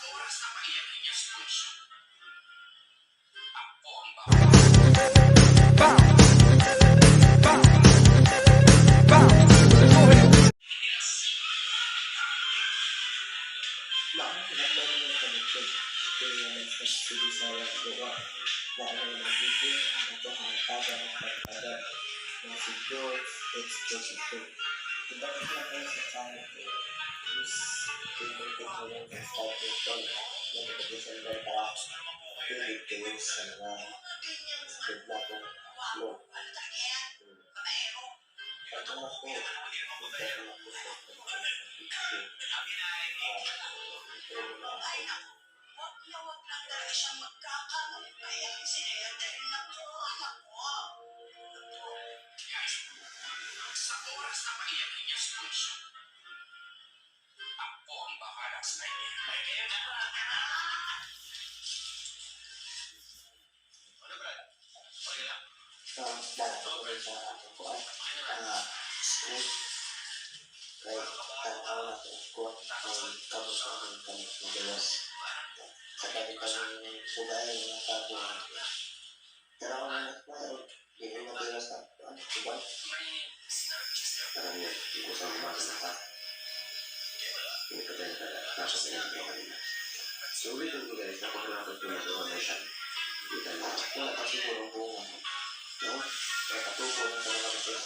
Oras na paiyakin niya si Bunso, ako ang bahala. Bow. Bow. Bow. Go ahead. Lang, pinagdala mo yung connected experience sa Bisaya duha. Wa na nagiging ang ito ang taga ng pagtaga na si George Exposito. Ibalik lang kayo sa channel ko. Please, pindutin mo yung subscribe button, notification bell para updated kayo sa mga bigla kong upload. Pag ako, punta ko ako sa picture. Intro na ako. Wag na wag lang talaga siyang magkakamali paiyakin si Lea dahil naku, naku. Guys, sa oras na paiyakin niya si Bunso, ako ang bahala sa kanya. May kayo na. Ano, Brad? Okay lang? Dala ko rin sa akong kuan, script. Kay tanaw na ko kuan, kay kamo sa akong kamot ng gawas. Sa kami kami sugay mga kabuhan. Pero ako na nagpayo, di ko natira sa kuan, kuan. May sinabi siya sa'yo? Parang yun, yung kusang umasa na ka. Hindi ko tayo nasa pinag kanina. So ulitin ko guys, napakalapit ko na ito ang isang. Kita na. Wala pa siguro ang bunga. No? Kaya katuko ng sa mga kapis.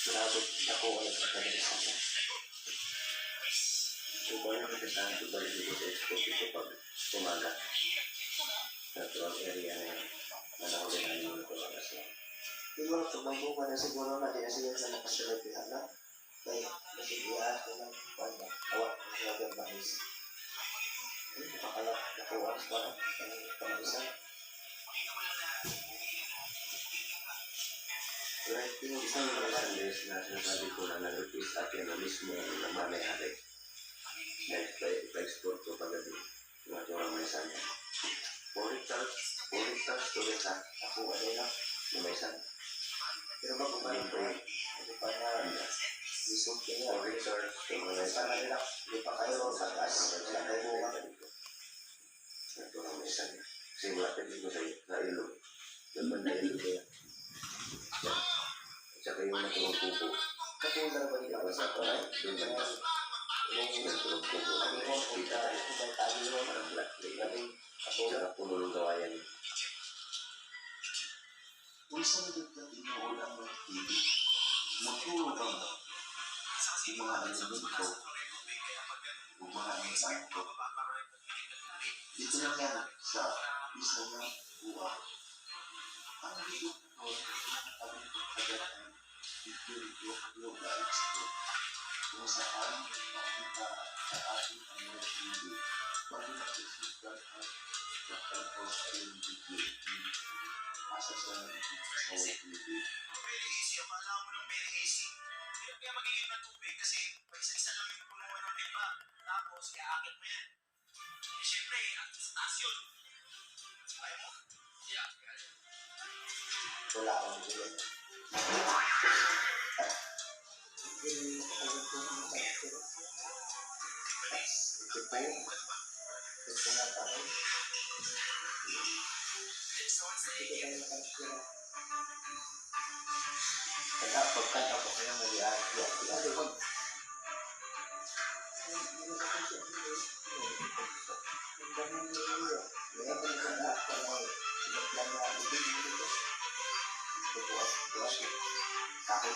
Grabe, ako wala sa kadalisan na. So kung ano kasi ito balik dito sa expo dito pag umaga. Natural area na yun. Na nahuli na yung mga tumagas na. Siguro pag may bunga na siguro na, di na siguro na makasurvive na. Kaya, masigiyaan ko ng kuan ba, awa, ang grabe ang mais. Ay, napakalak, nakuha sa kuan, ang kamaisan. Right, yung isang mga Sanders na sinasabi ko na nag-request akin na mismo ang namamayari. Na ipa-export ko pagabi. Yung naturang may sanya. 4 hectares, 4 hectares to sa Nakuha din na. na may san. Pero bago pa Parang rin po yun. bago pa na, lisog kaya. 4 hectares to may Sa san. kanila, di pa kayo sa taas, wala kayo bunga. Naturang may san. Kasi malapit dito sa ilog. Doon banda ilog kaya. Yan. At saka yung naturang kubo. Katulad ba nila Yung sa sa kuan? doon banda. Yung Naturang kubo. ano mo, kung Kita. kung may tali mo, Parang black clay. labing katulad. Tsaka puno ng kawayan. Unsa na gud ka tinuod ang mga TV? Moturo ang mga elemento ug mga insekto. Dito lang yan sa isa nga buwa. Ang gitukod ang agad ang video ni na expert kung saan makita sa ating ang mga TV bago nakisipan ang pagkatapos sa iyong video asa sa TV. Very easy. Akala mo nang very easy. Hirap kaya magiging ng tubig kasi pa isa-isa lang yung punuan ng timba. Tapos, iaakit mo yan. Eh, syempre, at sa taas yun. Kaya mo? Yeah. Wala akong ulit. Ito po. Ito na tayo. Ito tayo nakatira. Kaya pagkanta ko kayo mag-iari. Kahoy.